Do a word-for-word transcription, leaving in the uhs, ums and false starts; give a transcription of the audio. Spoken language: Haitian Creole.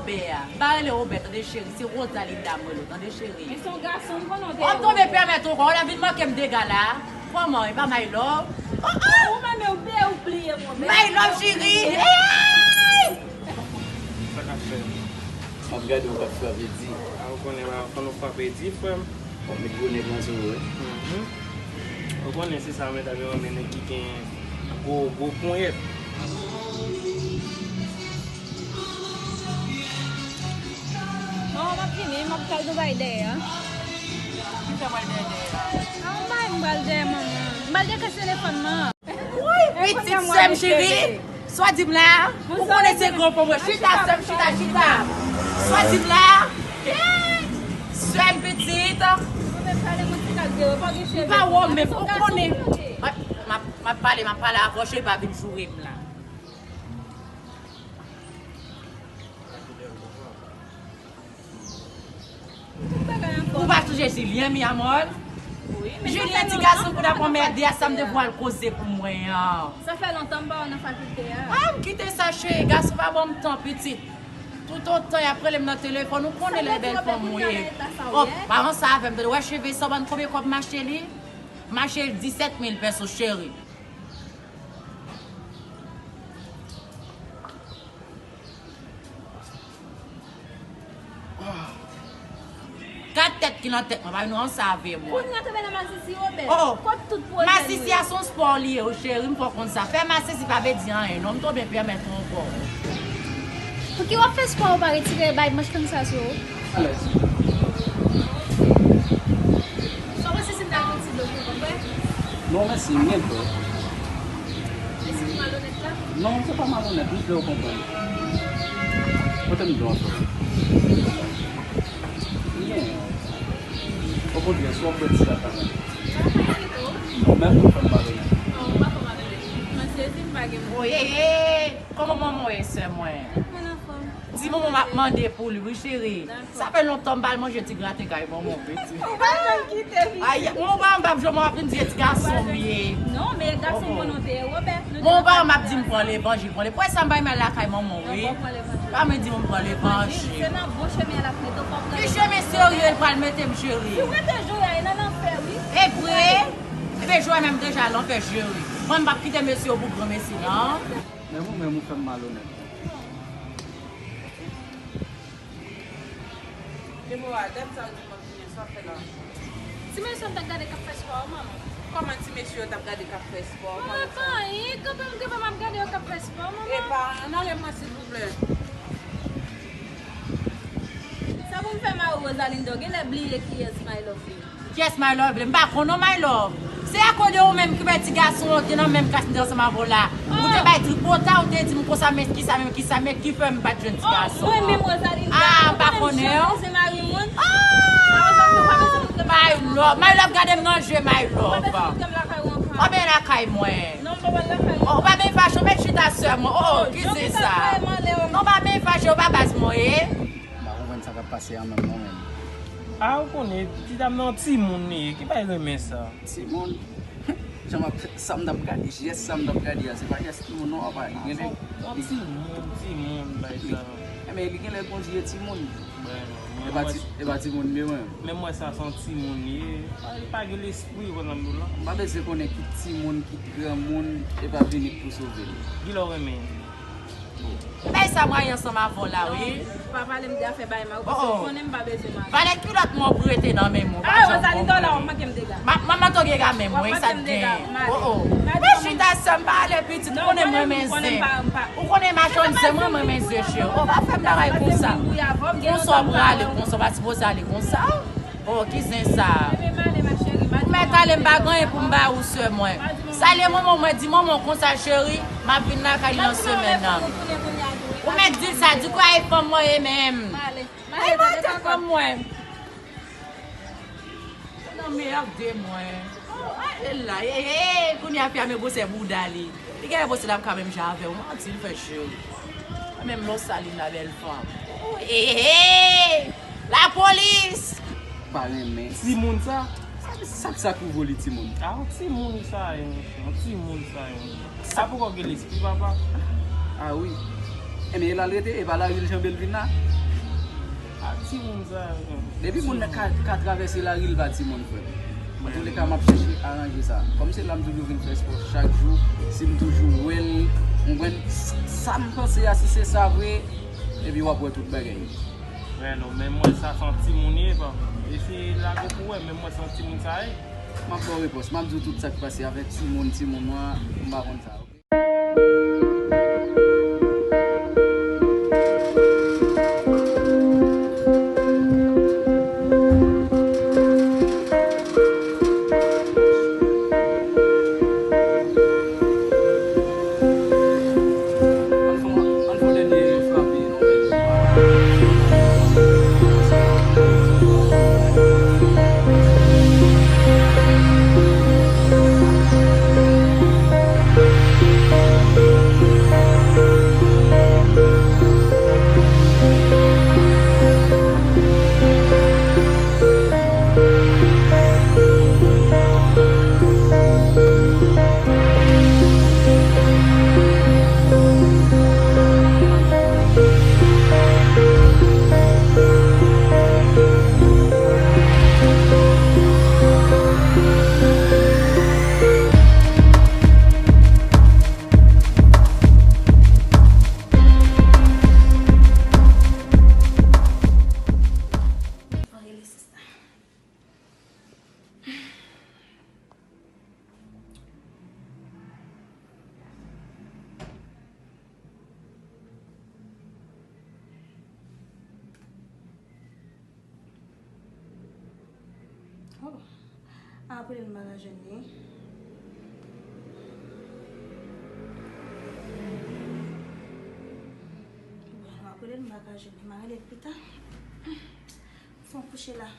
Robè a. M pa rele Robè, tande cheri, se Rosalinda m rele w, tande cheri. Men se yon gason, m konnen w te. W ap tonbe pèmèt ou ankò, w la vin manke m dega la. Kòman, e pa my love? Oh, oh! Ou menm, ou bliye, ou bliye m, Robè. My love, cheri! Hey! Sa k ap fèt? M ap gade w k ap frape di. A, ou konnen, fò nou frape di, frè m. Bon, met gwo nèg nan sou ou, wi. Mhm. Ou konnen se sa, men ta gen yon nèg ki gen gwo, gwo ponyèt. Manman, m ap vini, m ap pral gon bagay dèyè a. Ki sa w pral dèyè dèyè la? A, yon bagay m pral dèyè manman. M pral dèyè kèch telefòn nan. Woy, pitit sè m cheri. Sa w di m la? Ou konnen se gran fanm mwen. Chita, sè m, chita, chita. Sa w di m la? Sè m pitit. M pa wè w menm, ou konnen. M ap, m ap, m ap pale, m ap pale avè w, cheri, pa vin joure m la. Ou pa sonje Julien, mi amor? Wi, men sa fè lontan. Julien, ti gason kou n ap anmède a, sa m te vwal koze pou mwen an. Sa fè lontan m pa wè w nan fakilte a. A, m kite sa, cheri, gason pa ban m tan, pitit. Toutotan y ap rele m nan telefòn, ou konnen lè bèl fanm ou ye. Oh, pa ranse avè m, tande, wè cheve sa, w konn konbyen kòb m achte li? M achte l disèt mil peso, cheri. Gad tèt ki nan tèt mwen, pa vin ranse avè mwen. Kounye a tonbe nan masisi, Robè. Oh, oh. Kot tout pwojè nou ye? Masisi a se yon spò li ye, wi, cheri, m fè w konn sa. Fè masisi pa vle di anyen, non, m tonbe pèmèt ou ankò. Pouki w ap fè spò, ou pa retire bay manch konsa sou ou? Alèz. Sa w panse si m ta al pran ti dlo pou ou, konpè? Non, mèsi, m gen dlo. Mèsi pou malonèt la. Non, se pa malonèt, m vle w konprann. Pote m dlo an frè. Byen. Okontrè, si w ap bwè ti sa kanmenm. Sa pa enkyete w. Non, men pou fè m malonèt. Non, ou pa fè m malonèt. Mwen sezi, m pa gen mo. Oye, ye! Kòman manman w ye, sè mwen? Mwen anfòm. Ti manman m ap mande pou li, wi, cheri. Sa fè lontan m pa al manje ti graten kay manman w, pitit. Ou pa janm kite li. Ay, manman m p ap janm ap vin di e ti gason m ye. Non, men gason volonte, Robè. Manman m ap di m pran levanjil, pran levanjil. Pou sa m pa renmen al lakay manman w, wi. Pa mwen di m pran levanjil. Se nan bon chemen l ap mete w, pa pran levanjil. Ki chemen serye l pral mete m, cheri? Si w rete joure a, e nan lanfè, wi. E vre? Ebyen, joure menm deja lanfè, cheri. Mwen, m p ap kite mesye yo pou granmesi, non. Men ou menm, ou fè m malonèt. Debora, gad sa w di m ap vini an, sa w ap fè la? Ti mesye yo m t ap gade k ap fè spò, manman. Kòman ti mesye yo t ap gade k ap fè spò? Manman, pa anyen, kanpe m, kanpe m ap gade yo k ap fè spò, manman. Epa, ann ale mwen, silvouplè. Sa pou m fè mari Rosalinda, w genlè bliye kiyès my love ye. Kiyès my love? M pa konn non, my love. Se akoz de ou menm ki fè ti gason yo te nan menm klas m te ansanm avè w la. Ou te bay tripotay, ou te di m konsa, men kisa, men kisa, men ki fè m pa t jwenn ti gason an? Mwen menm, Rosalinda. Ah, m pa konnen, non. Se mari moun. Ah! My love, my love, gade m nan je, my love. Ou pa bezwen lakay mwen. Non, m pa pral lakay ou. Oh, ou pa bezwen fache, ou mèt chita sè mwen. Oh, oh, ki zen sa? Non, ou pa bezwen fache, ou pa baz mwen ye. M pa konprann sa k ap pase an menm non, menm. Ah, ou konnen, ti dam nan yon timoun li ye, ki pa renmen sa. Timoun? Jan m ap, sa m t ap gade, jès sa m t ap gade a, se pa jès timoun non, apa, li genlè. Yon timoun, timoun, bay sa. Enben, li genlè kondi e timoun. E pa ti, e pa timoun li ye, mwen. Men mwen sa se yon timoun li ye. Li pa gen lespri, konn nan nou lan. M pa bezwen konnen ki timoun, ki granmoun, e pa vini k pou sove l. Gilò renmen. Bay sa mwen ansanm avè w la, wi. Non, pa pale m de afè bay mari, paske ou konnen m pa bezwen mari. Valè kilòt mwen pou rete nan men mwen, ou pa janm konprann. Manman to gen dega menm, wi, sa t gen. Oh, oh. Men chita sè m, pa ale pitit, ou konnen mwen renmen zen. Ou konnen machann zen, mwen renmen zen, cheri. Oh, pa fè m bagay konsa. Konsa w prale, konsa w pa sipoze ale konsa. Oh, ki zen sa? Ou mèt ale, m pa gen anyen pou m ba ou, sè mwen. Salye manman w, mwen di manman w konsa, cheri, m ap vin lakay li nan semèn nan. Ou mèt di l sa, di kwa e fanm mwen ye menm. Ay, mwen te fanm mwen. Nan mède mwen. Oh, ale la, e, e, kounye a fi a men gwosè bouda li. Li genlè panse l ap ka menm jan avè w. Manti l fè, cheri. Menm lò sa li la, bèl fanm. Oh, e, e, e. Lapolis! Pa renmen. Timoun sa? Sa, sa, sa ki vole timoun? A, yon timoun sa ye, yon timoun sa ye. Sa poko gen lespri, papa. A wi. Men e la l rete, e pa lari l janbe l vin la. A timoun sa yo. Depi moun nan ka, ka travèse lari, l pa timoun, frè m. Antouleka, m ap chèche aranje sa. Kòm se la m toujou vin fè espò chak jou, si m toujou wè l, m konprann sa m panse a, si se sa vre, epi w ap wè tout bagay. Men non, men mwen sa se yon timoun ye, pa. E se lage pou wè, men mwen se yon timoun sa ye. M ap ba w repons, m ap di w tout sa k pase avèk timoun, timoun an, m pa konn sa, oke? Oh. Apre l m pa ka jwenn li. Bon, apre l m pa ka jwenn li. M a rele l pita. Fò m kouche la.